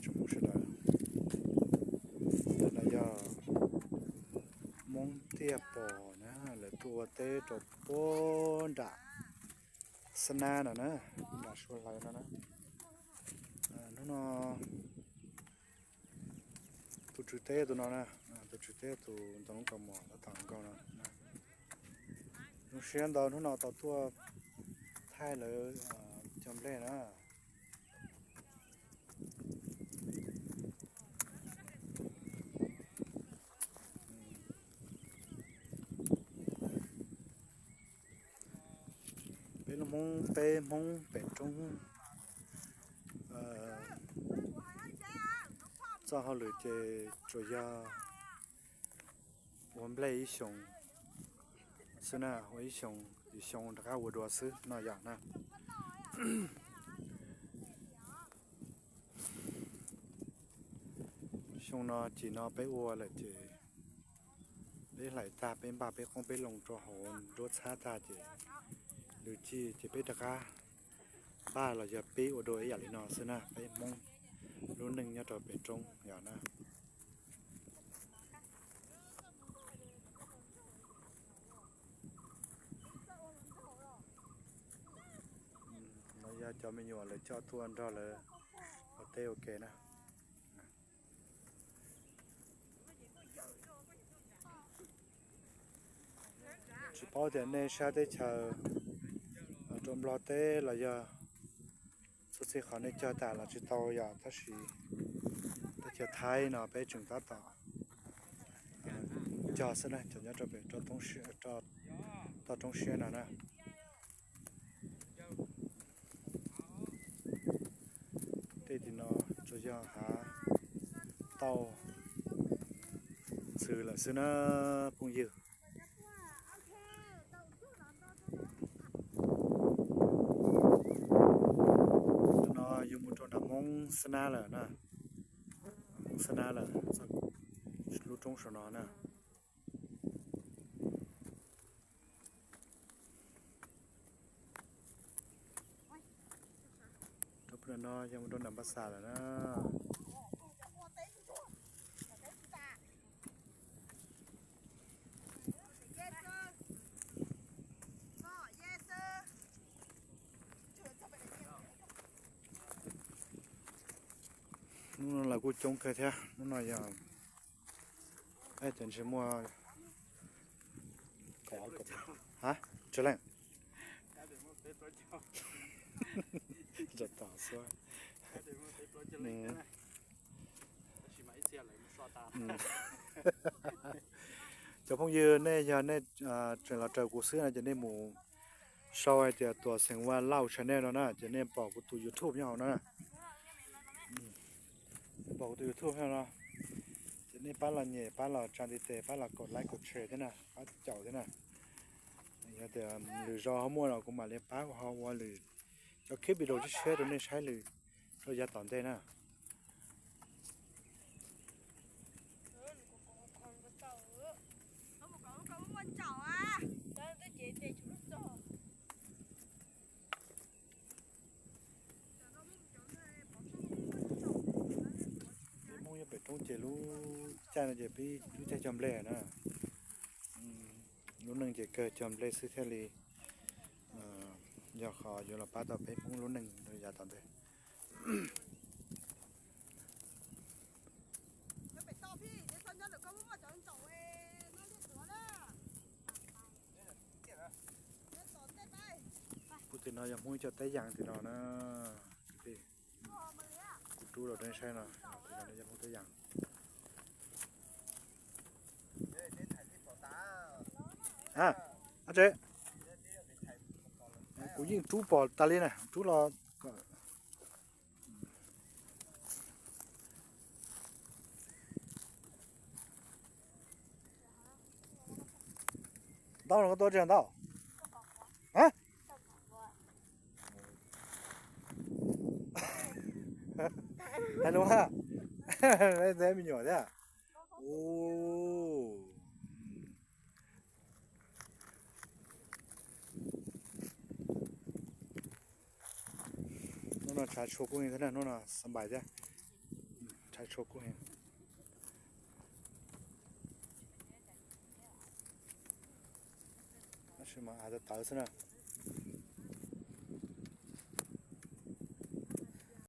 Tsoom Hmoob sawv daws, ntawm no yog Hmoob Tiaj Pos na, lawv tuaj ua teb rau puag nram Xab Nab no na, nram Suav Hlawv no na. Hnub no tus tswv teb tus no na, tus tswv teb tus ntoo lub kaus mom tab tom nkaug no. Zoo siab ntau hnub no tau tuaj thaij lawv cog nplej na. Peb lub Hmoob, peb Hmoob pem roob, txoj hauj lwm ces tsuas yog ua nplej ib xyoos xwb na, ua ib xyoos, ib xyoos rov qab ua dua xwb no yom na. Xyoo no ces no peb ua lawm ces peb hlais tag peb npaj peb qoob peb loo rau hauv nruab txhab tag ces lwm caij ces peb rov qab npaj los yog peb ua dua ib yam li no xwb na, peb Hmoob lub neej nyob rau pem roob yom na. No yog cov me nyuam lawv coj tuaj nrog lawv ua teb ua ke na. Tsis paub tias nej sab teb chaws rau Nplog teb los yog txhua txhia qhov nej cog tas los tsis tau yom, tab sis teb chaws Thaib no peb tseem tab tom cog xwb na, cov nyob rau pem toj roob siab no na. Tej tim no tsuas yog hav tauj ntxhw lawm xwb na phooj ywg. No yus mus rau nram Hmoob Xab Nab lawm na, Hmoob Xab Nab lawm, lub roob saum no na. Rau pem no yog mus rau nram Npaj Xas lawm na. Hnub no lawv kuj coob kawg thiab, hnub no yog, cov ntshe muaj, ha, tsawg leej? Tom xwb. Cov phooj ywg, nej yog nej tseem los raws kuv xwb no ces nej mus sau hais tias Tuam Xeem Vaj Lauj channel no na, ces nej pom kuv tus YouTube nyob hauv no na. Pom kuv tus YouTube nyob no, ces nej pab los nyem, pab los tsa ntiv tes, pab los kaum like kaum share thiab na, pab caum thiab na. Yog tias lwm zaus ho muaj los kuv mam li pab ho ua lwm cov clip video tshiab tshiab rau nej saib lwm rau yav tom ntej na. Peb Hmoob nyob pem roob ces lub caij no ces peb lub caij cog nplej na. Lub neej ces kawg cog nplej xwb thiaj li yog qhov yuav los pab tau peb Hmoob lub neej rau yav tom ntej. Kuv tim no yog Hmoob ib co teb yas tim no na. Kuv rub los rau nej saib no, tim no yog Hmoob teb yas. Ab tsev, kuv yeej rub pom tas li na, rub los kom ntau no koj tuaj tsis ntau? Hais lus, ntxim me nyuam thiab. Hnub no tshav tshua kub heev thiab, hnub no xav npais thiab. Tshai tshuaj kub heev. Tab sis mas av tawv tawv xwb na.